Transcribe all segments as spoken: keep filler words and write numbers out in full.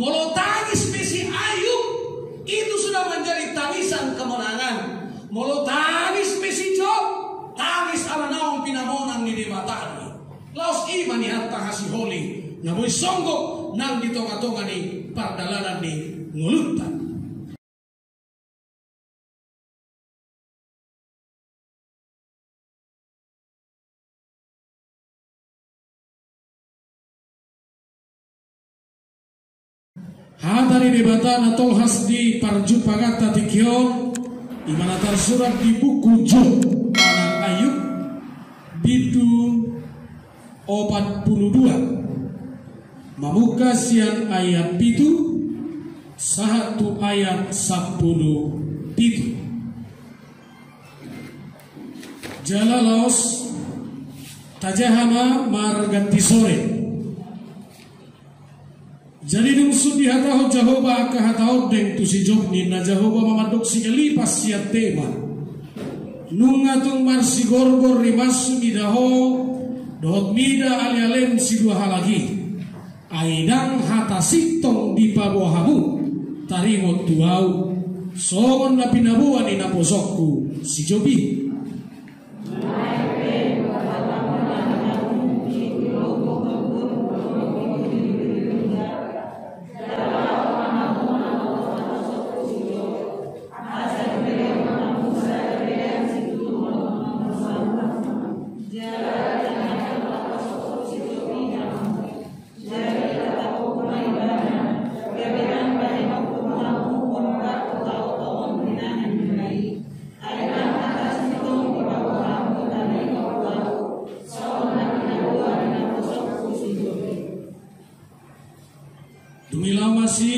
Molo tangis pe si Ayub, itu sudah menjadi tangisan kemenangan. Molo tangis pe si Job, tangis ala naung pinamonang ni Debata do i. Laos i ma nian hata hasiholi na boi songgop nang di tonga-tonga ni pardalanan ni ngolunta. Hata ni Debata na tolhas di parjumpanganta tingki on, i ma na tarsurat di buku Job manang Ayub, bindu opat pulu dua, mamungka sian ayat pitu sahat tu ayat sampulu pitu. Jala laos tajaha ma marganti sore. Jadi dung sun dihatahon Jahowa angka hata ondeng tu si Job, ninna Jahowa ma mandok si Elipas sian Teman: Nunga tung marsigorgor rimasmu mida ho, dohot mida ale-alem sidua halak i. Ai ndang hata sintong dipaboa hamu taringot tu ahu, songon na pinaboa ni naposongku si Job i. Dung i laho ma si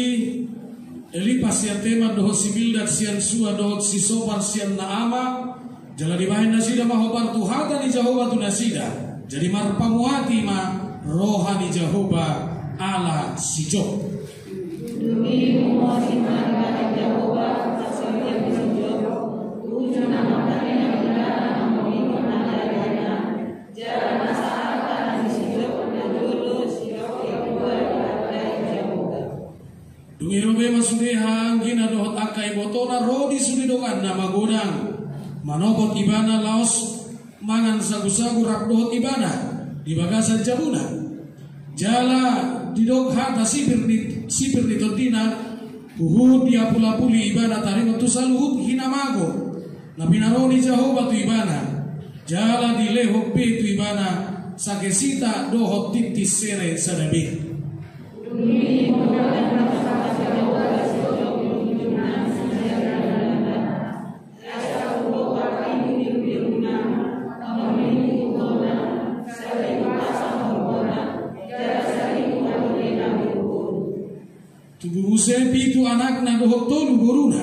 Elipas sian Teman dohot si Bildad sian Sua dohot si Sopar sian Naama, jala dibahen nasida ma hombar tu hata ni Jahowa tu nasida. Jadi marpamuati ma roha ni Jahowa ala si Job. Dung i dipamuati ma roha ni Jahowa ala si Job. Uju na martangiang ibana na mangolihon na lae-laena. Jala na sahalak ni si Job na jolo sidok i dua dihargai Jahowa. Dung i ro be ma sude haha anggina dohot angka ibotona ro di sude donganna magodang, manopot ibana laos mangan sagu-sagu rap dohot ibana di bagasan jabuna. Jala didok hata sipir ni, sipir ni tondina, huhut diapul-apuli ibana taringot tu saluhut hinamago na pinaro ni Jahowa tu ibana. Jala dilehon be tu ibana sangke sita dohot tintin sere sada be. Tubu muse pitu anakna dohot tolu boruna.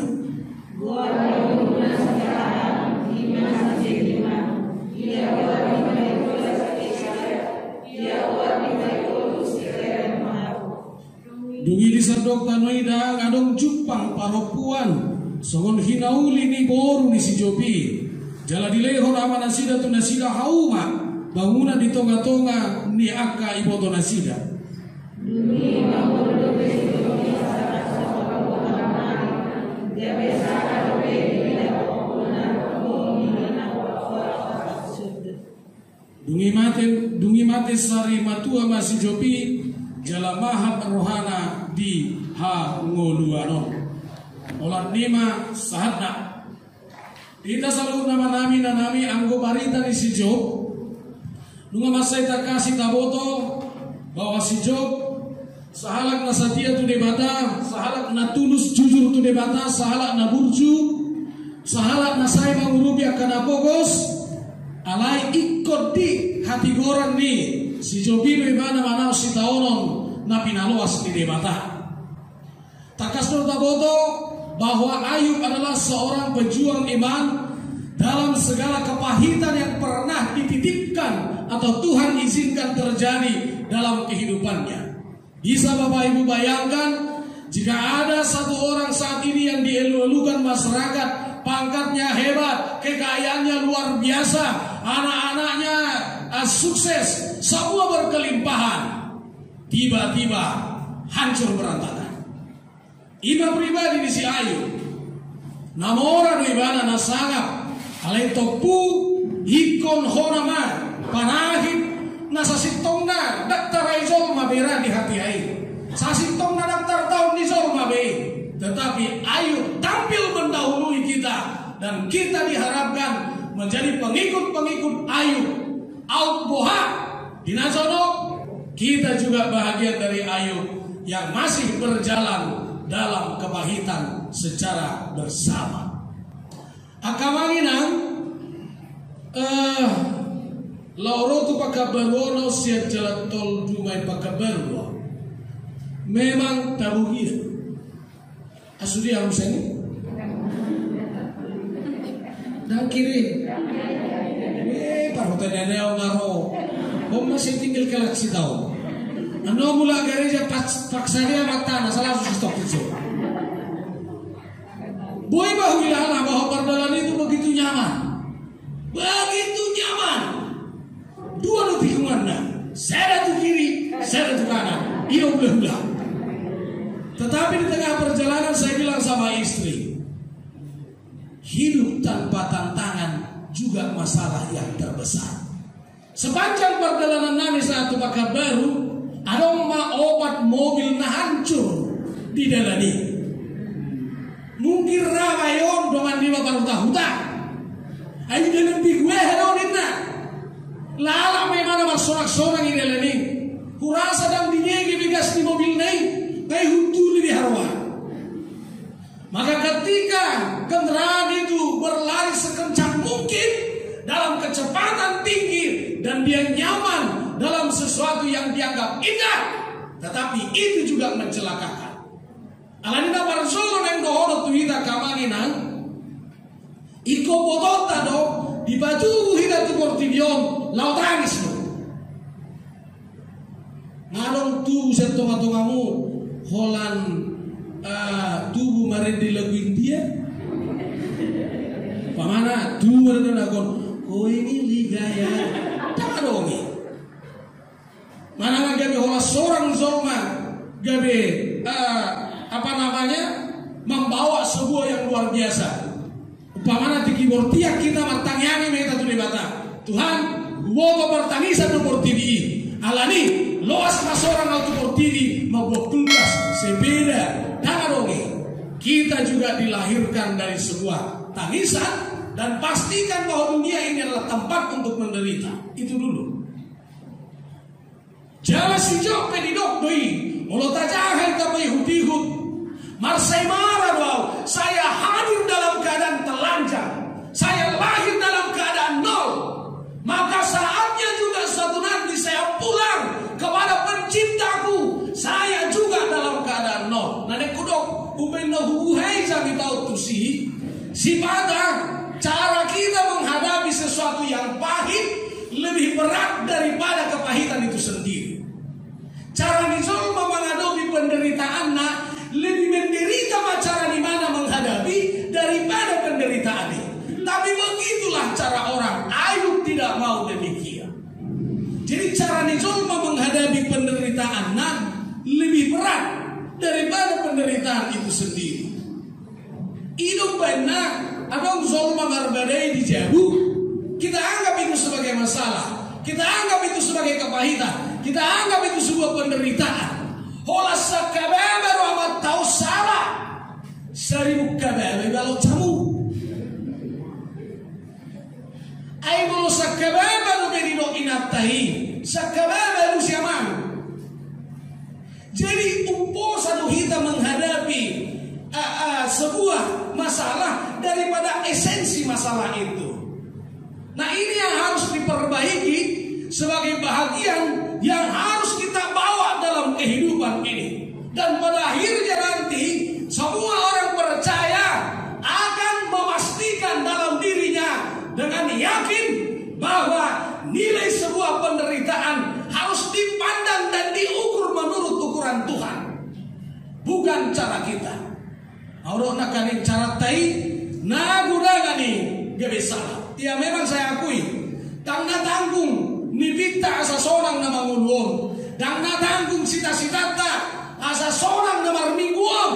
Dung i di sandok tano i ndang adong jumpang parompuan songon hinauli ni boru ni si Job i. Jala dilehon ama nasida tu nasida hauma bangunan di tonga-tonga ni angka iboto nasida. Dung i mate, dung i mate sari matua ma si Job i, jala mahap rohana di hangoluan on. Olat ni ma sahatna. Hita saluhutna ma nami na nami anggo barita ni si Job. Nunga mansai tangkas taboto bahwa si Job sahalak na satia tu Debata, sahalak na tulus jujur tu Debata, sahalak na burju, sahalak na sai mangurupi angka na pogos. Alai ingkon di hatigoran ni si Job i do ibana manaon sitaonon na pinaloas ni Debata. Tangkas do taboto bahwa Ayub adalah seorang pejuang iman dalam segala kepahitan yang pernah dititipkan atau Tuhan izinkan terjadi dalam kehidupannya. Bisa Bapak Ibu bayangkan, jika ada satu orang saat ini yang dielu-elukan masyarakat, pangkatnya hebat, kekayaannya luar biasa, anak-anaknya, ah, sukses, semua berkelimpahan, tiba-tiba hancur berantakan. Ima pribadi ni si Ayub. Na mora do ibana na sangap. Alai tompu ingkon hona ma panahit na sasintongna ndang tarai jolma be ra di hatiha i. Sasintongna ndang tartaon ni jolma be i. Tetapi Ayub tampil mendahului kita, dan kita diharapkan menjadi pengikut-pengikut Ayub. Aut boha di na jonok, kita juga bahagian dari Ayub yang masih berjalan dalam kepahitan secara bersama. Angka amang inang, eh, laho ro tu pangkabaruon au sian jala tolu dumai pangkabaru. Memang tabogian. Asu dia amu seni? Ndang kirim. Eh, parhutanian au nga ro. Om masih tinggal kelak si tau. Ano mulak gareja paksa dia matana, salah sus tok itu. Boi ba huilala bahwa pardalanan itu begitu nyaman. Begitu nyaman. Dua do tikunganna. Sada tu kiri, sada tu kanan. Io, hula-hula. Tetapi di tengah perjalanan saya bilang sama istri, hidup tanpa tantangan juga masalah yang terbesar. Sepanjang pardalanan nami sahat tu pangkabaru, adong ma opat mobil na hancur di dalan i. Mungkin ra ma i on dongan niba parhutahuta. Ai dalan behu aha do ninna. Lalap ma ibana marsorang-sorang i dalan i. Hurasa ndang dibege be gas ni mobilna i. Ngai huntuli be haroa. Maka ketika kendaraan itu berlari sekencang mungkin dalam kecepatan tinggi dan dia nyaman dalam sesuatu yang dianggap indah, tetapi itu juga mencelakakan. Alani na parjolo naeng dohonon tu hita angka amang inang, ingkon botoonta do dipatubu hita tu portibi on laho tangis do. Nga adong tubu sian tonga-tongamu holan, eh, tubu marende lagu India. Umpamana tubu marende lagu on, "Koi ni ligaya." Ndang adong i. Manang gabe holan sorang jolma gabe, eh, apa namanya, membawa sebuah yang luar biasa. Umpamana di keyboard tiak hita martangiang ma hita tu Debata, "Tuhan, huboto partangisan do portibi i. Alani loas ma sorang au tu portibi, mambuat kulkas, sepeda, ndang adong i." Kita juga dilahirkan dari sebuah tangisan, dan pastikan bahwa dunia ini adalah tempat untuk menderita. Itu dulu. Jala si Job pe didok do i, molo tajaha i tapaihut-ihut, marsaimara do au, saya hadir dalam keadaan telanjang, saya lahir dalam keadaan nol. Maka saatnya juga suatu nanti saya pulang kepada penciptaku, saya juga dalam keadaan nol. Na naeng hudok, umbaen na hubuhai jamita on tusi, sipata cara kita menghadapi sesuatu yang pahit lebih berat daripada kepahitan itu sendiri. Cara ni jolma menghadapi penderitaanna lebih menderita ma cara ni ibana menghadapi daripada penderitaan i. Tapi begitulah cara orang. Ayub tidak mau demikian. Jadi cara ni jolma menghadapi penderitaanna lebih berat daripada penderitaan itu sendiri. I do umbaenna, adong jolma marbadai di jabu, kita anggap itu sebagai masalah, kita anggap itu sebagai kepahitan, kita anggap itu sebuah penderitaan. Holan sangkababa do amanta on sala, saribu kababa i balo camu. Ai molo sangkababa do be didok inanta i, sangkababa do si amang. Jadi umposa do hita menghadapi, ah, ah, sebuah masalah daripada esensi masalah itu. Nah, ini yang harus diperbaiki sebagai bahagian yang harus kita bawa dalam kehidupan ini. Dan pada akhirnya nanti semua orang percaya akan memastikan dalam dirinya dengan yakin bahwa nilai sebuah penderitaan harus dipandang dan diukur menurut ukuran Tuhan, bukan cara kita. Au do na kani caranta i na godang i gabe sala. Ya memang saya akui, ndang na tanggung nipinta asa sonang na mangolu on, ndang na tanggung sita-sitanta asa sonang na marminggu on.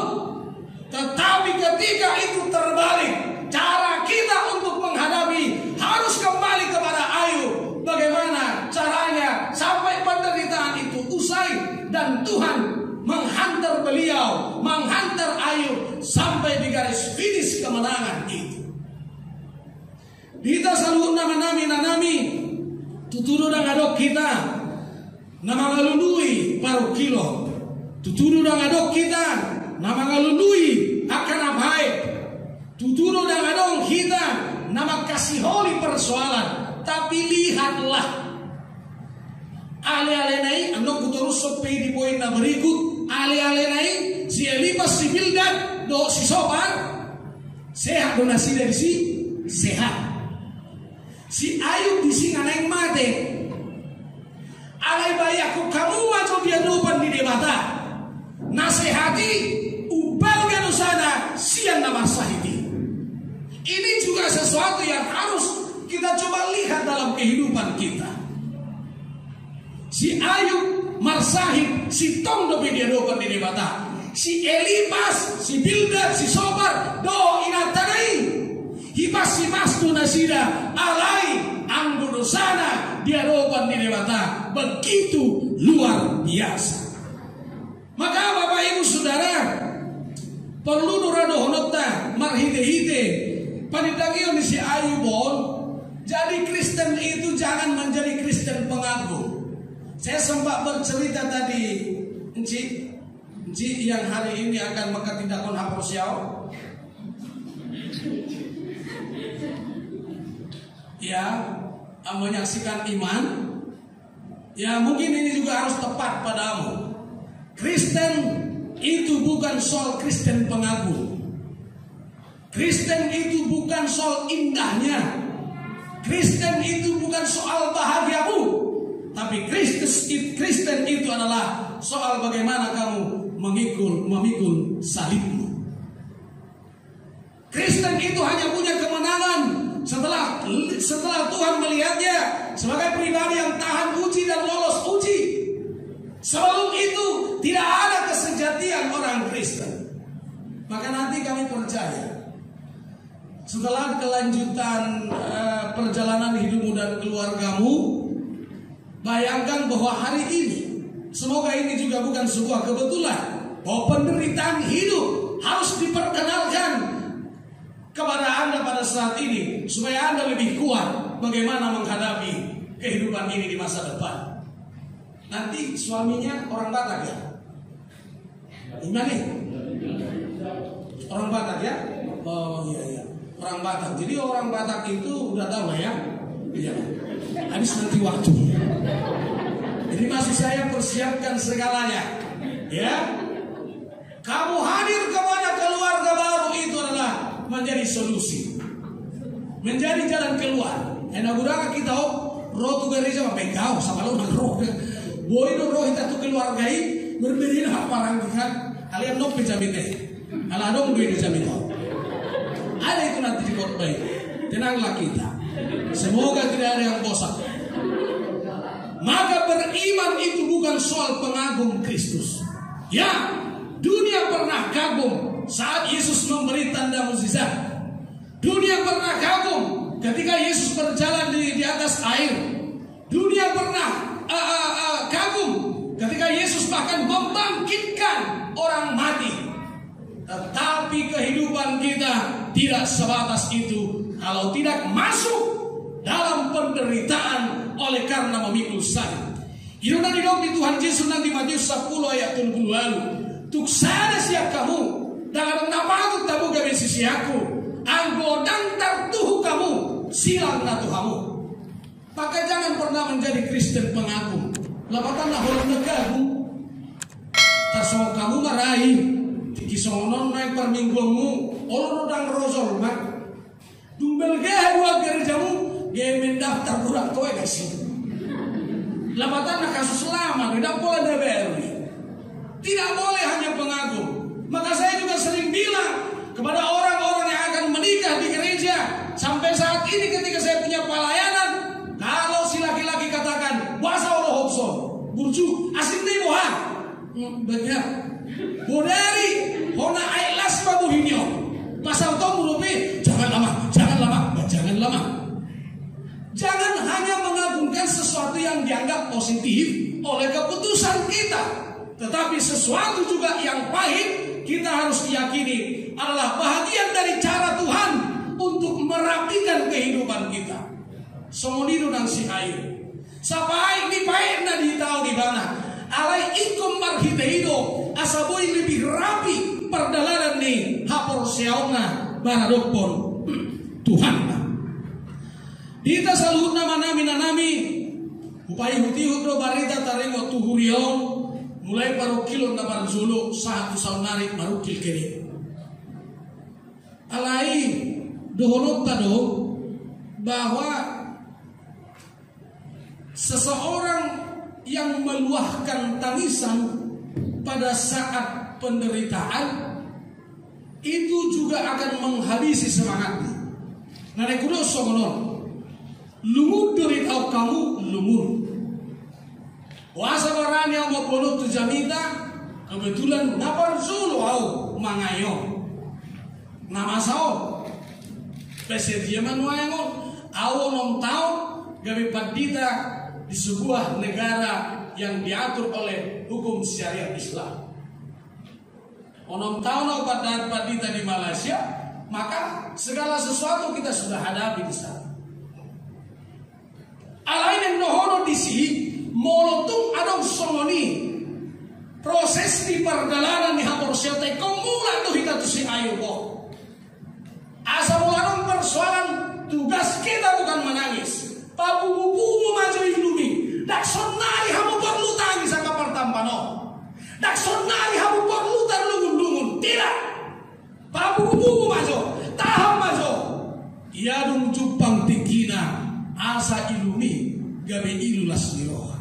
sampai di garis finish kemenangan itu. Di hita saluhutna, amanami, inanami, tutu do ndang adong hita na mangalului parungkilon. Tutu do ndang adong hita na mangalului angka na baen. Tutu do ndang adong hita na mangkasiholi persoalan. Tapi lihatlah, ale-alena i, annon hutorushon pe i di poin na berikut. Ale-alena i, si Elipas, si Bildad dohot si Sopar, sehat do nasida disi? Sehat. Si Ayub disi nga naeng mate. Alai bayanghon hamu ma jo di adopan ni Debata, na sehat i umbalga dosana sian na marsahit i. Ini juga sesuatu yang harus kita coba lihat dalam kehidupan kita. Si Ayub marsahit, sintong dope di adopan ni Debata. Si Elipas, si Bildad, si Sopar dohot inantana i, hipas-hipas do nasida, alai anggo dosana di adopan ni Debata begitu luar biasa. Maka Bapak Ibu Saudara, porlu do ra dohononta marhite-hite panindangion ni si Ayub on. Jadi Kristen itu jangan menjadi Kristen pengagum. Saya sempat bercerita tadi, Encik, Encik yang hari ini akan mengkatindakon haporseaon. Ya, menyaksikan iman. Ya, mungkin ini juga harus tepat padamu. Kristen itu bukan soal Kristen pengagum. Kristen itu bukan soal indahnya. Kristen itu bukan soal bahagiamu. Tapi Kristus, Kristen itu adalah soal bagaimana kamu memikul, memikul salibmu. Kristen itu hanya punya kemenangan setelah, setelah Tuhan melihatnya sebagai pribadi yang tahan uji dan lolos uji. Sebelum itu tidak ada kesejatian orang Kristen. Maka nanti kami percaya, setelah kelanjutan, eh, perjalanan hidupmu dan keluargamu, bayangkan bahwa hari ini, semoga ini juga bukan sebuah kebetulan, bahwa penderitaan hidup harus diperkenalkan kepada Anda pada saat ini, supaya Anda lebih kuat bagaimana menghadapi kehidupan ini di masa depan. Nanti suaminya orang Batak, ya? Gimana nih? Orang Batak, ya? Oh, iya, iya. Orang Batak. Jadi orang Batak itu udah tahu lah, ya? Iya. Habis nanti waktu. Jadi maksud saya, persiapkan segalanya. Ya. Kamu hadir kepada keluarga baru itu adalah menjadi solusi. Menjadi jalan keluar. Ena guranga kita, oh, ro tu gereja ma pe gau sama lo nang ro. Boi do ro hita tu keluarga i, berbeda hak parang kan. Kalian nope jamin deh. Ala adong do i jamin. Ada itu nanti di khotbah i. Tenanglah kita. Semoga tidak ada yang bosan. Maka beriman itu bukan soal pengagum Kristus. Ya, dunia pernah kagum saat Yesus memberi tanda mukjizat. Dunia pernah kagum ketika Yesus berjalan di, di atas air. Dunia pernah, eh, eh, eh, kagum ketika Yesus bahkan membangkitkan orang mati. Tetapi kehidupan kita tidak sebatas itu kalau tidak masuk dalam penderitaan oleh karena memikul salib. Didok, didok di Tuhan Jesus nang di Matius sampulu ayat tolu pulu ualu, tung sada sian hamu, ndang adong na patut tabo gabe siseanku, anggo ndang tartuhuk hamu silang na tu hamu. Maka jangan pernah menjadi Kristen pengagum. Lapatanna holan na kagum. Tarsongon hamu ma ra i, tingki songon on ma i parmingguonmu, olo do ndang ro jolma. Dung balga haduan gerejamu, gabe mendaftar hurang toe kasi. Lapatanna kasus lama, ndang pola na baru i. Tidak boleh hanya pengagum. Maka saya juga sering bilang kepada orang-orang yang akan menikah di gereja, sampai saat ini ketika saya punya pelayanan, kalau si laki-laki katakan, "Boasa ho dohot son, burju, asing ni boha?" Hmm, benar. Bodari, hona aek las ma bohi ni on. Pasaut hamu dope, "Jangan lama, jangan lama, jangan lama." Jangan hanya mengagungkan sesuatu yang dianggap positif oleh keputusan kita, tetapi sesuatu juga yang pahit kita harus yakini adalah bahagian dari cara Tuhan untuk merapikan kehidupan kita. Songon i do nang si Ayub. Sapaik ni paikna ditaon ibana. Alai ingkon marhite i do asa boi lebih rapi pardalanan ni haporseaonna maradophon Tuhanna. Di hita saluhutna, amanami, inanami, hupaihutihut do barita taringot tu huria on, mulai parungkilon na parjolo sahat tu saonnari marungkil kene. Alai dohononta do bahwa seseorang yang meluahkan tangisan pada saat penderitaan itu juga akan menghabisi semangatnya. Na naeng hudok songon on, lungun do ditaon hamu, lungun. Boasa barani ahu mamboan on tu jamita? Kebetulan na parjolo ahu mangae on. Na masa on, pasti dia manuaeng on. Ahu onom taon gabe pandita di sebuah negara yang diatur oleh hukum syariat Islam. Onom taon ahu panda-, pandita di Malaysia, maka segala sesuatu kita sudah hadapi di sana. Alai naeng dohonon disi, molo tung adong songon i proses di pardalanan ni haporseaonta, ingkon mulak do hita tu si Ayub on. Asa molo adong persoalan, tugas kita bukan menangis. Papungupungu ma jo ilumi. Ndang sonnari hamu porlu tangis angka partamban on. Ndang sonnari hamu porlu tarlungunlungun. Tidak. Papungupungu ma jo. Tahan ma jo. Ia dung jumpang tingkina, asa ilumi gabe ilu las ni roha.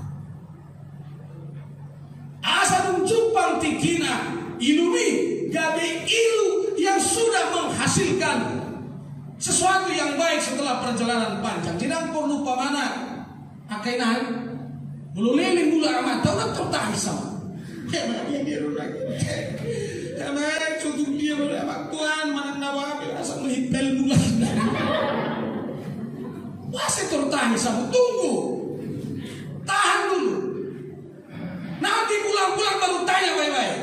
Asa dung jumpang tingkina, ilumi gabe ilu yang sudah menghasilkan sesuatu yang baik setelah perjalanan panjang. Jadi ndang porlu umpamana, angka inang, molo leleng mulak amanta, unang tortangis hamu. Emang dia, dia, dia, emang sotung dia, emang Tuhan, mana nawa, asa melimpel mulak. Masa tortangis hamu, tunggu. Tahan dulu. Nanti pulang-pulang baru tanya baik-baik.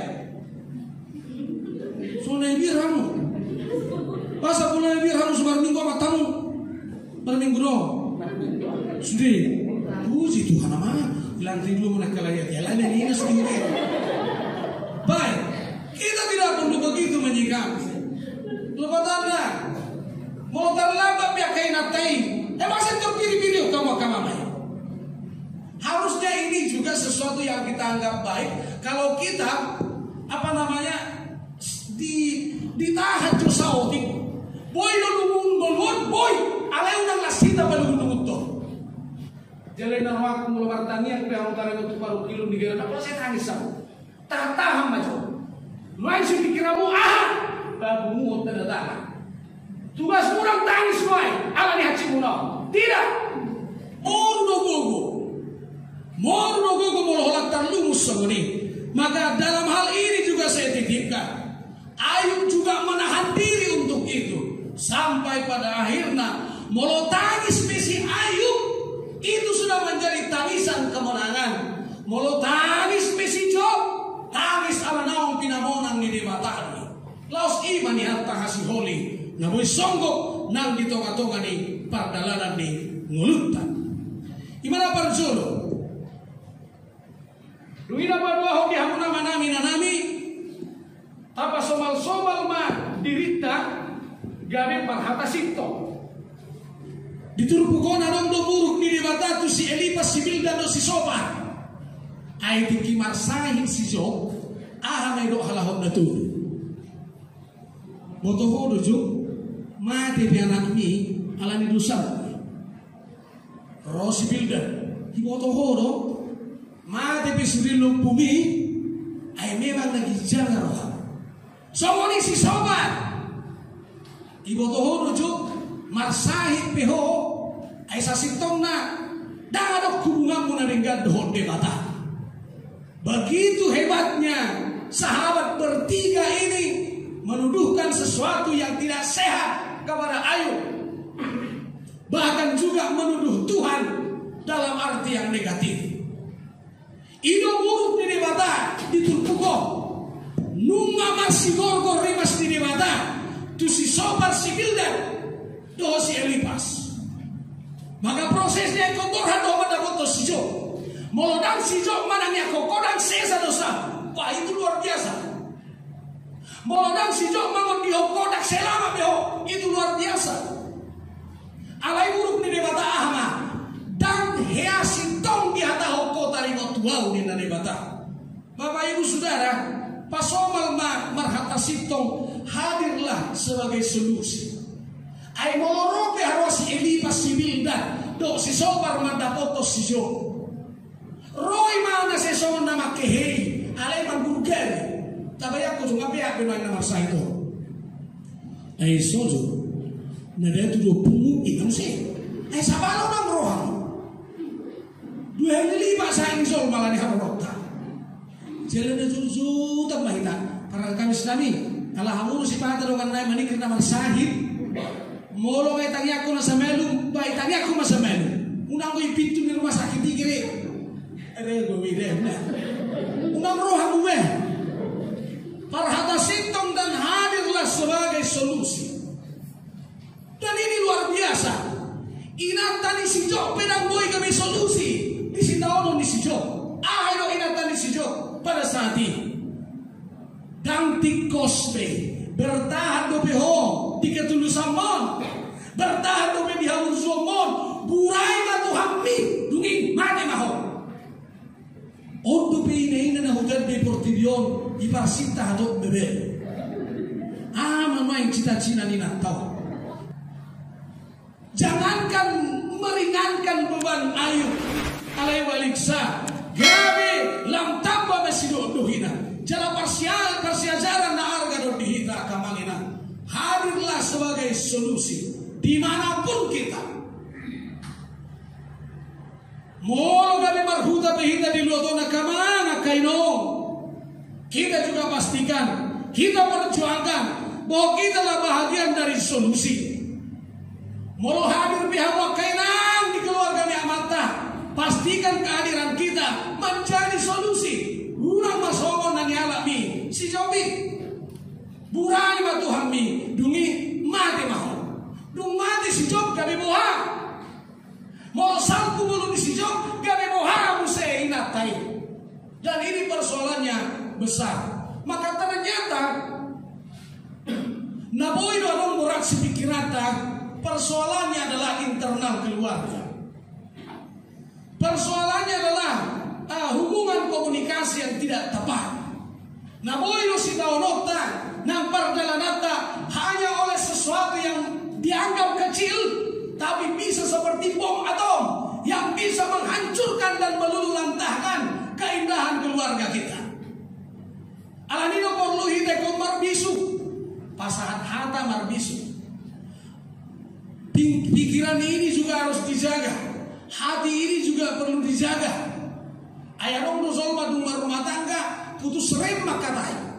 Sonai biar hamu. Masa pulang biar hamu, so marminggu amat hamu. Marminggu do. Sude. Puji Tuhan, ama. Bilang rindu mana kalau ya, ya lah, ini sudah. Baik. Kita tidak perlu begitu menyikapi. Lepas anda. Molo tarlambat pe angka inanta i, emang sai torpiri-piri hamu angka mama i. Harusnya ini juga sesuatu yang kita anggap baik. Kalau kita, apa namanya, di, ditahan jo saotik. Boi do lungun ngolu on, boi. Alai unang las hita palungun-lungun to. Jala inna rohangku, molo martangiang pe hamu taringot tu parungkilon di gera, ndang pola sai tangis hamu. Tahan-tahan ma jo. Nuaeng sipikkiranmu aha? Babumu on tanda tangan. Tugasmu ndang tangis nuaeng ala ni hansit muna on. Tidak. Moru do gogo. Moru do gogo molo holan tarlumobi songon i. Maka dalam hal ini juga saya titipkan. Ayub juga menahan diri untuk itu. Sampai pada akhirnya, molo tangis pe si Ayub, itu sudah menjadi tangisan kemenangan. Molo tangis pe si Job, tangis ala naung pinamonang ni Debata do i. Laos i ma nian hata hasiholi na boi songgop nang di tonga-tonga ni pardalanan ni ngolunta. I ma na parjolo. Dung i na paduahon di hamu amanami, inanami, tapasomal-somal ma dirinta gabe parhata sintong. Di turpuk on adong do muruk ni Debata tu si Elipas, si Bildad dohot si Sopar. Ai tingki marsahit si Job, aha ma didok halak on na tubu? Boto ho do Job, mate pe anakmi ala ni dosa. Ro si Bildad, iboto ho do, mate pe sude lombumi, ai memang na ginjang roham. Songon i si Sopar. Iboto ho do Job, marsahit pe ho, ai sasintongna ndang adong hubunganmu na denggan dohot Debata. Begitu hebatnya sahabat bertiga ini menuduhkan sesuatu yang tidak sehat kepada Ayub. Bahkan juga menuduh Tuhan dalam arti yang negatif. I do muruk ni Debata di turpuk on. Nunga marsigorgor rimas ni Debata tu si Sopar, si Bildad dohot si Elipas. Maka prosesna ingkon borhat do mandapothon si Job. Molo ndang si Job manangiangkon ho, ndang sesa dosa. Wah, itu luar biasa. Molo ndang si Job mangondihon ho, ndang selamat be ho. Itu luar biasa. Alai buruk ni Debata aha ma? Ndang hea sintong dihatahon ho taringot tu Ahu, ninna Debata. Bapak Ibu Saudara, pasomal ma marhata sintong, hadirlah sebagai solusi. Ai molo ro pe haroa si Elipas, si Bildad dohot si Sopar mandapothon si Job, ro i ma na sai songon na mangkehe i, alai manggurgari. Tabayangkon jo, nga peak be nuaeng na marsahit on. Ai so jo, na datu do pungu i, nga muse. Ai sabala unang roham. Dua hali lipat saing jolma ala ni haroronta. Jala na jotjot ma hita. Parangkami sinami, ala hamu do sipata dongan nami maningkir na marsahit. Molo nga itangiangkon na samalum, ba itangiangkon ma samalum. Unang do i pintu ni rumah sakit i gere. Ere go beda na. Unang roha gue. Parhata sintong dan hadirlah sebagai solusi. Dan ini luar biasa. Inanta ni si Job pe ndang boi gabe solusi di sitaonon ni si Job. Aha do inanta ni si Job pada saat i? Ndang tingkos be, bertahan dope ho di ketulusanmon, bertahan dope di haburjuonmon. Burai ma Tuhanmi, dung i mate ma ho. On dope inaina na hujalo di portibi on, diparsinta hatop bebe. Aha ma nuaeng cita-cita ni inanta on? Jangankan meringankan beban Ayub, alai baliksa gabe lam tamba ma sidohondohina. Jala parsia-, parsiajaran na arga do di hita, angka amang inang. Hadirlah sebagai solusi dimanapun kita. Molo gabe marhuta pe hita di luat on, angka amang, angka inong, kita juga pastikan, kita perjuangkan bahwa kitalah bahagian dari solusi. Molo hadir pe hamu, angka inang, di keluarga ni amanta, pastikan kehadiran kita menjadi solusi. Unang ma songon na nialap ni si Job i. Burai ma Tuhanmi, dung i mate ma ho. Dung mate si Job, gabe boha? Molo salpu ngolu ni si Job, gabe boha muse inanta i? Dan ini persoalannya besar. Maka ternyata na boi do adong borat si pikiranta, persoalannya adalah internal keluarga. Persoalannya adalah, eh, hubungan komunikasi yang tidak tepat. Na boi do sitaononta nang pardalananta hanya oleh sesuatu yang dianggap kecil, tapi bisa seperti bom atom yang bisa menghancurkan dan meluluhlantahkan keindahan keluarga kita. Alani do porlu hita ingkon marbisuk, pasahat hata marbisuk. Ping-, pikiran ini juga harus dijaga. Hati ini juga perlu dijaga. Ai adong do jolma dung marrumah tangga, putus rem mangkatai.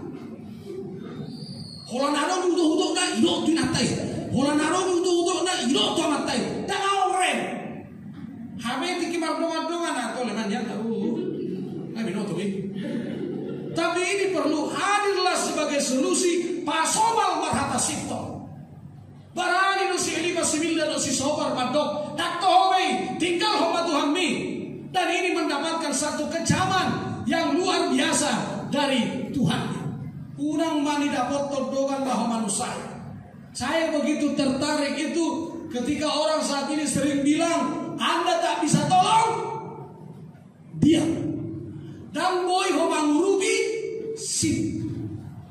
Holan adong utok-utokna, idok tu inanta i. Holan adong utok-utokna, idok tu amanta i. Ndang adong rem. Hape tingki mardongan-dongan, ah, tole manjang, ah, uh, uh. Nggak binoto, eh. Tapi ini perlu hadirlah sebagai solusi, pasomal marhata sintong. Barani do si Elipas, si Bildad dohot si Sopar mandok, ndang toho be i, tinggalhon ma Tuhanmi. Dan ini mendapatkan satu kecaman yang luar biasa dari Tuhan. Unang ma nidapothon dongan laho manusai. Saya begitu tertarik itu ketika orang saat ini sering bilang, "Anda tak bisa tolong, diam." Ndang boi ho mangurupi, sip.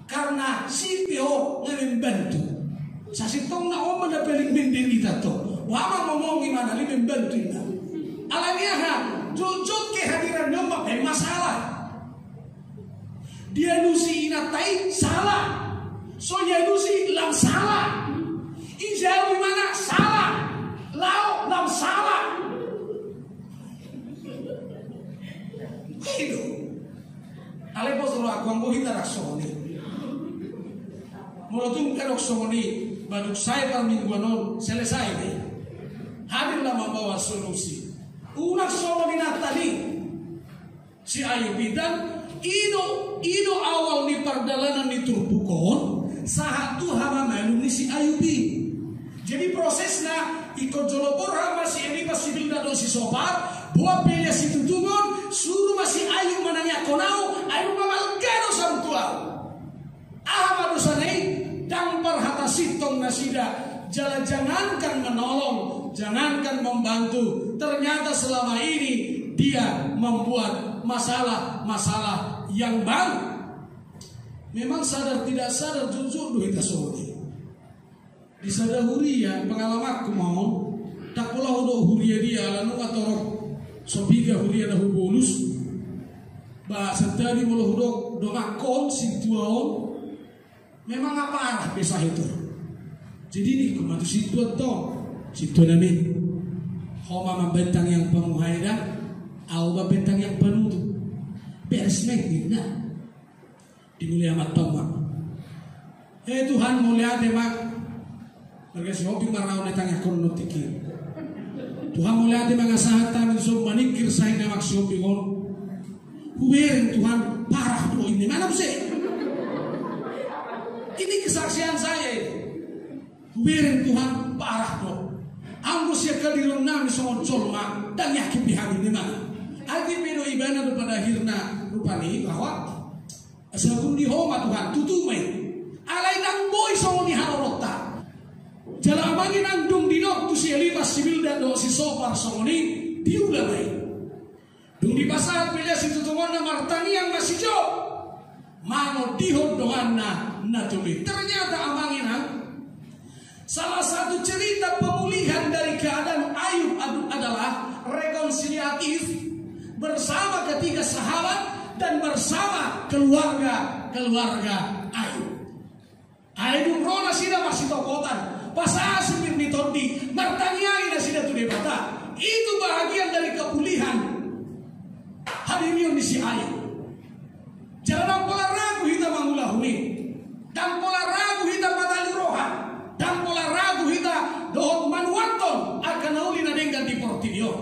Karena sip pe ho nga membantu. Sasintongna on ma na paling mending ita to. Wa ma ngomong i ma na membantu ita. Alani aha? Jotjot kehadiran ni on ma pe masalah. Dialusi inanta i sala. So dialusi lam sala. Dijalo imana sala. Lao lam sala. Ido. Alai pos ro aku anggo hita rak songon i. Molo tung kadok songon i, baduk sai parmingguan on selesai be. Hadirlah membawa solusi. Unang songon inanta ni si Ayub i, dan I do, i do awal ni pardalanan ni turpuk on, sahat tu hamamalum ni si Ayub i. Jadi prosesna, ingkon jolo borhat ma si Elifas si Bildad dohot si Sopar, boan pe Elias situtungon, suru ma si Ayub manangiangkon ahu, ai dung mamalga do saut tu ahu. Aha ma dosana i? Ndang parhata sintong nasida, jala jangankan menolong, jangankan membantu, ternyata selama ini dia membuat masalah-masalah yang baru. Memang sadar tidak sadar, jujur do hita songon i. Di sada huria, pengalamanku ma on, ndang pola hudok huria dia, ala nunga torop so piga huria na hubolus. Ba, santadi molo hudok donganhon sintua on, memang nga parah be sahitor. Jadi ningku ma tu sintua tong, sintua nami, ho ma mambaen tangiang pamuhai da, ahu mambaen tangiang panutup. Beres ma i ninna. Di mauliate ma tong ma. Eh Tuhan, mauliate ma. Marga Sihombing ma ra on, tangiangkon non tingki. Tuhan, mauliate ma nga sahat hami dison maningkir sahit ni amak Sihombing on. Hubereng Tuhan, parah do i, ninna ma muse. Ini kesaksian saya ini. Hubereng Tuhan, parah do. Anggo sian hadiron nami songon jolma, ndang yakin be hami, ninna ma. Ai pe do ibana do pada akhirna rupani bahwa asa tung di ho ma Tuhan, tutu ma i. Alai ndang boi songon i haroronta. Jala amang inang, dung didok tu si Elifas si Bildad dohot si Sopar songon i, diula ma i. Dung dipasahat pe Elias situtungonna, martangiang ma si Job mangondihon donganna na tolu i. Ternyata amang inang, salah satu cerita pemulihan dari keadaan Ayub ad-, adalah rekonsiliatif bersama ketiga sahabat dan bersama keluarga-keluarga Ayub. Ai dung ro nasida marsitopotan, pasahat simbir ni tondi, martangiang nasida tu Debata. Itu bahagian dari kepulihan hadirion ni si Ayub. Jala ndang pola ragu hita mangulahon i. Ndang pola ragu hita matalu roha. Ndang pola ragu hita dohot manuathon angka na uli na denggan di portibi on.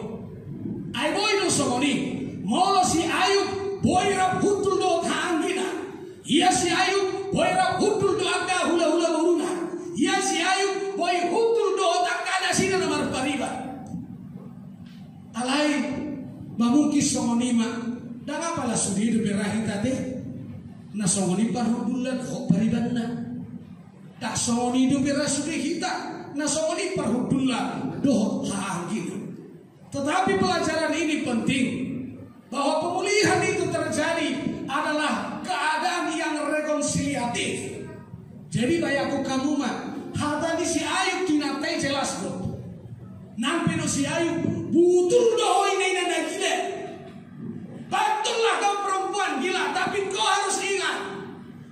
Ai boi do songon i, molo si Ayub boi rap hundul dohot haanggina. Ia si Ayub boi rap hundul dohot angka hulahula boruna. Ia si Ayub boi hundul dohot angka nasida na marpariban. Alai, mamungkis songon i ma, ndang apala sude dope ra hita ate na songon i parhundulna dohot paribanna. Ndang songon i dope ra sude hita na songon i parhundulna dohot haanggina. Tetapi pelajaran ini penting, bahwa pemulihan itu terjadi adalah keadaan yang rekonsiliatif. Jadi, bayanghon hamu ma, hata ni si Ayub tu inanta i jelas do. Nang pe do si Ayub, butur do ho, inanta na gila. Betullah kau perempuan gila, tapi kau harus ingat,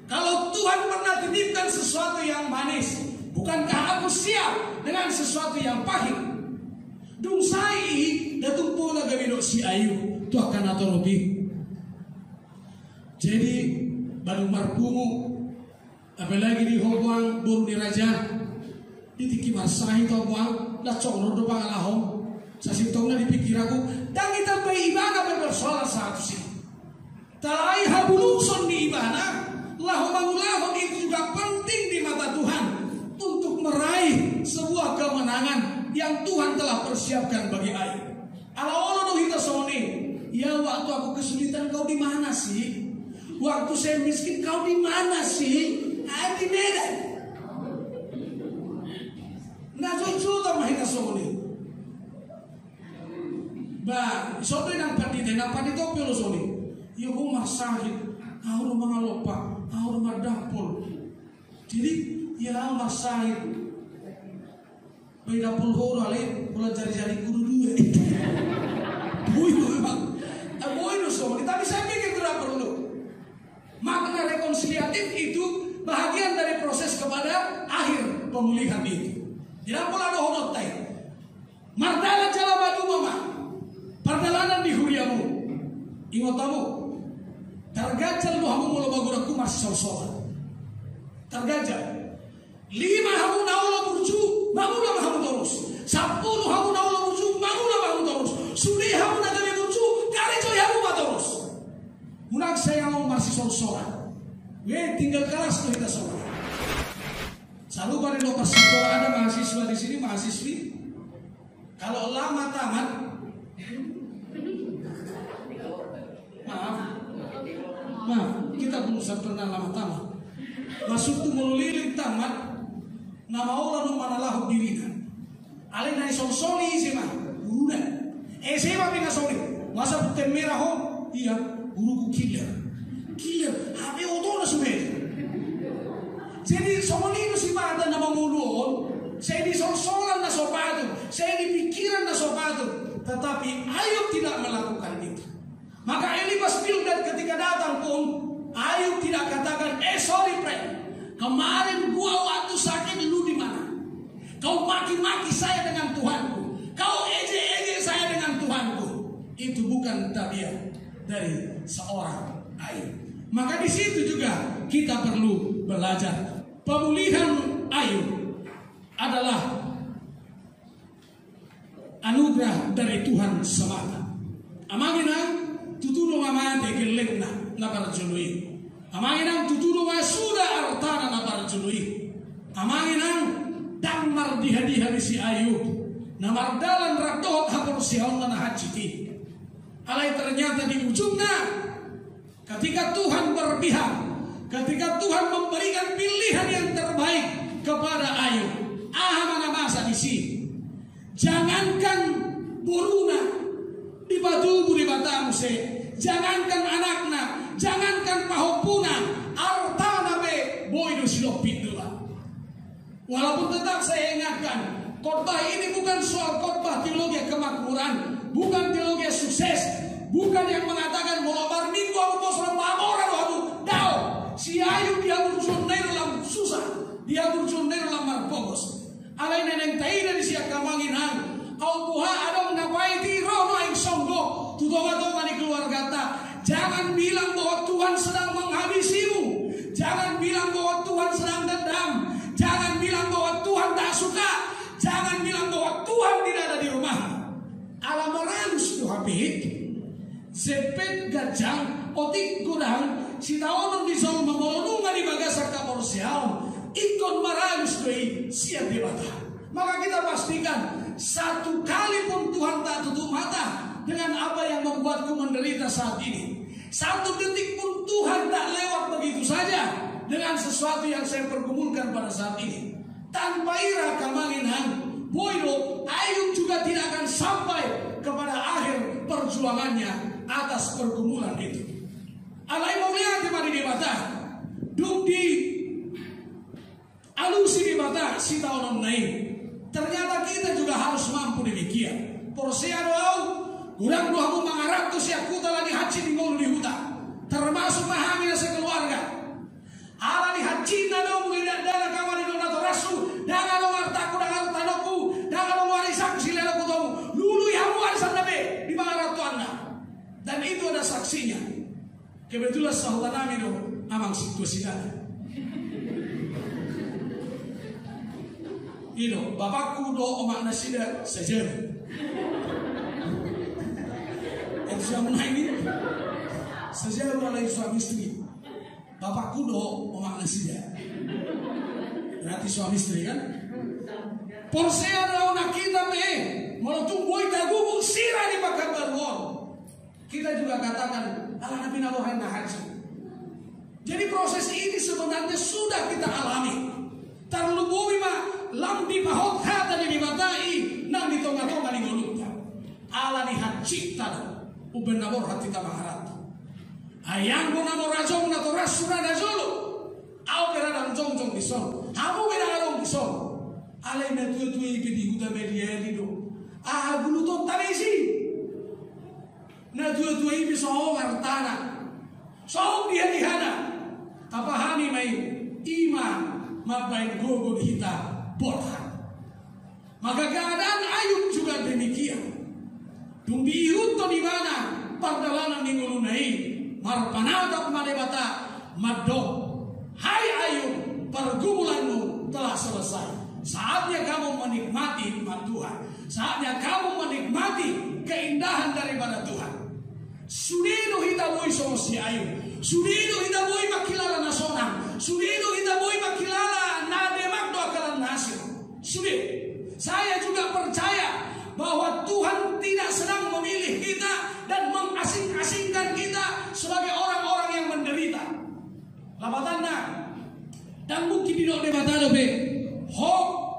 kalau Tuhan pernah titipkan sesuatu yang manis, bukankah aku siap dengan sesuatu yang pahit? Dung sae i, ndang tung pola gabe didok si Ayub tu angka na torop i. Jadi, baru marpungu, apalagi di ho, boan, boru ni raja, di tingki marsahit ho, boan, ndang songon on do pangalahom. Sasintongna di pikiranku, ndang ditambai ibana pe persoalan sahat tusi. Alai habuluson ni ibana laho mangulahon itu juga penting di mata Tuhan untuk meraih sebuah kemenangan yang Tuhan telah persiapkan bagi Ayub. Ala olo do hita songon i, ya, waktu aku kesulitan kau di mana sih? Waktu saya miskin kau di mana sih? Ah, di Medan. Na jotjot ma hita songon i. Ba, songon i nang pandita, nang pandita pe olo songon i. Ia ho marsahit, ahu do mangalompa, ahu do mardampol. Jadi, ia ahu marsahit. Ba, dampol ho do, alai pola jari-jari guru dua. Boi do memang. Ah, boi do songon i, tapi saya pikir tidak perlu. Makna rekonsiliatif itu bahagian dari proses kepada akhir pemulihan itu. Jadi, pola dohononta i. Mardalan jala maduma ma pardalanan di huriamu. Ingot hamu, targanjal do hamu molo magodangku marsisorsoran. Targanjal. Lima hamu na olo burju, mangula ma hamu torus. Sampulu hamu na olo burju, mangula ma hamu torus. Sude hamu na gabe burju, karejoi hamu ma torus. Unang sai hamu solsolan. Weh, tinggal kelas do hita songon i. Sarupa do pas sikola, ada mahasiswa di sini, mahasiswi. Kalau lama tamat, maaf, maaf, kita belum pernah lama tamat. Maksudku, molo leleng tamat, na maola do mangalahon dirina. Alai na disolsoli ise ma? Guruna. Ese ma pe na songon i. Masa putih merah ho? Iya, guruku killer. Killer. Hape otona sude. Jadi songon i do sipata na mangolu on. Sai di solsolan na so patut, sai di pikiran na so patut. Tetapi Ayub tidak melakukan itu. Maka Elifas, Bildad ketika datang pun, Ayub tidak katakan, "Eh, sorry, friend. Kemarin gua waktu sakit, lu di mana? Kau maki-maki saya dengan Tuhanku. Kau ejek-ejek saya dengan Tuhanku." Itu bukan tabiat dari seorang Ayub. Maka di situ juga kita perlu belajar. Pemulihan Ayub adalah anugerah dari Tuhan semata. Amang inang, tutu do ma mate gellengna na parjolo i. Amang inang, tutu do ma suda artana na parjolo i. Amang inang, ndang mardiha-diha be si Ayub na mardalan rap dohot haporseaonna na hansit i. Alai ternyata di ujungna, ketika Tuhan berpihak, ketika Tuhan memberikan pilihan yang terbaik kepada Ayub, aha ma na masa disi? Jangankan boruna, dipatubu Debata muse, jangankan anakna, jangankan pahompuna, artana pe boi do silompit dua. Walaupun tetap saya ingatkan, khotbah ini bukan soal khotbah teologi kemakmuran, bukan teologi sukses, bukan yang mengatakan molo marminggu hamu pos ro mamora do hamu, daong. Si Ayub di haburjuonna i do lam susah, di haburjuonna i do lam marpogos. Alai na naeng taida di sian hamu, amang inang, au boha adong na paiti ro do aek songgo tu tonga-tonga ni keluargata. Jangan bilang bahwa Tuhan sedang menghabisimu. Jangan bilang bahwa Tuhan sedang dendam. Jangan bilang bahwa Tuhan tak suka. Jangan bilang bahwa Tuhan tidak ada di rumahmu. Ala maralus do hape, sempet ganjang, otik godang, sitaonon ni jolma molo nunga di bagasan haporseaon, ingkon maralus do i sian Debata. Maka kita pastikan, satu kali pun Tuhan tak tutup mata dengan apa yang membuatku menderita saat ini. Satu detik pun Tuhan tak lewat begitu saja dengan sesuatu yang saya pergumulkan pada saat ini. Tanpa ira, amang inang, boi do, Ayub juga tidak akan sampai kepada akhir perjuangannya atas pergumulan itu. Alai mauliate ma di Debata, dung di alusi Debata sitaononna i. Ternyata kita juga harus mampu demikian. Porsea do au, godang do hamu mangaranto sian huta ala ni hansit ni ngolu di huta. Termasuk ma hami na sekeluarga. Ala ni hansit na do muli dakdanak, amang, di do natorashu, ndang adong artaku, ndang adong tanongku, ndang adong warisanku silean hu tu hamu. Lului hamu arisanna be di pangarantoanna. Dan itu ada saksinya. Kebetulan sahuta nami do amang sintua sidada. I do, bapakku dohot omak nasida sajabu. Itu siapa na ini? Sajabu, alai suami istri. Bapakku dohot omak nasida. Berarti suami istri, kan? Porsea do au, na hita pe, molo tung boi tagugung sira di Pekanbaru on, kita juga katakan, ala na pinaboa na hansit. Jadi proses ini sebenarnya sudah kita alami. Tarlumobi ma lam dipahot hata ni Debata i nang di tonga-tonga ni ngolunta. Ala ni hansitta do umbahen na borhat hita mangaranto. Ai anggo na mora jongjong natorashu na jolo, au pe ndang jongjong dison, hamu pe ndang adong dison. Alai na tua-tua i pe di huta maliali do. Aha gulutonta disi? Na tua-tua i pe songon artana, songon diha-dihana. Tapahami ma i, i ma mambahen gogo di hita borhat. Maka keadaan Ayub juga demikian. Dung diihuthon ibana pardalanan ni ngoluna i, marpanatap ma Debata mandok, "Hai Ayub, pergumulanmu telah selesai. Saatnya kamu menikmati nikmat Tuhan. Saatnya kamu menikmati keindahan daripada Tuhan." Sude do hita boi songon si Ayub. Sude do hita boi mangkilala na sonang. Sude do hita boi mangkilala na demak do angka na asing. Sude. Saya juga percaya bahwa Tuhan tidak sedang memilih kita dan mengasing-asingkan kita sebagai orang-orang yang menderita. Lapatanna, ndang mungkin didok Debata dope, ho,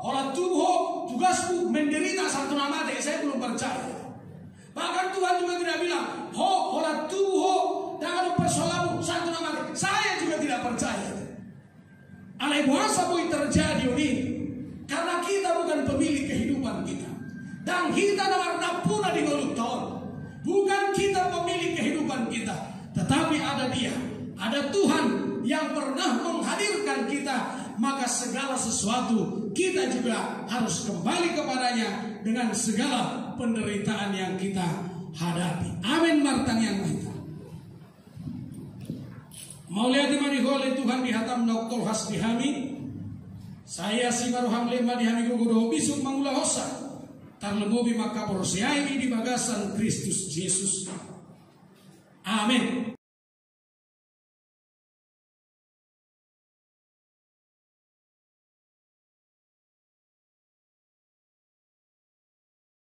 holan tubu ho, tugasmu menderita sahat tu na mate. Saya belum percaya. Bahkan Tuhan juga tidak bilang, ho, holan tubu ho, ndang adong persoalanmu sahat tu na mate. Saya juga tidak percaya. Alai boasa boi terjadi on i? Karena kita bukan pemilik kehidupan kita. Ndang hita na marnampuna di ngolunta on. Bukan kita pemilik kehidupan kita, tetapi ada Dia, ada Tuhan yang pernah menghadirkan kita, maka segala sesuatu kita juga harus kembali kepada-Nya dengan segala penderitaan yang kita hadapi. Amin. Martangiang ma hita. Mauliate ma di Ho ale Tuhan di hataM na umtolhas di hami. Sai asi ma rohaM leleng ma di hami gogo dohot bisuk mangulahonsa, tarlumobi mangkaporseai di bagasan Kristus Jesus. Amin.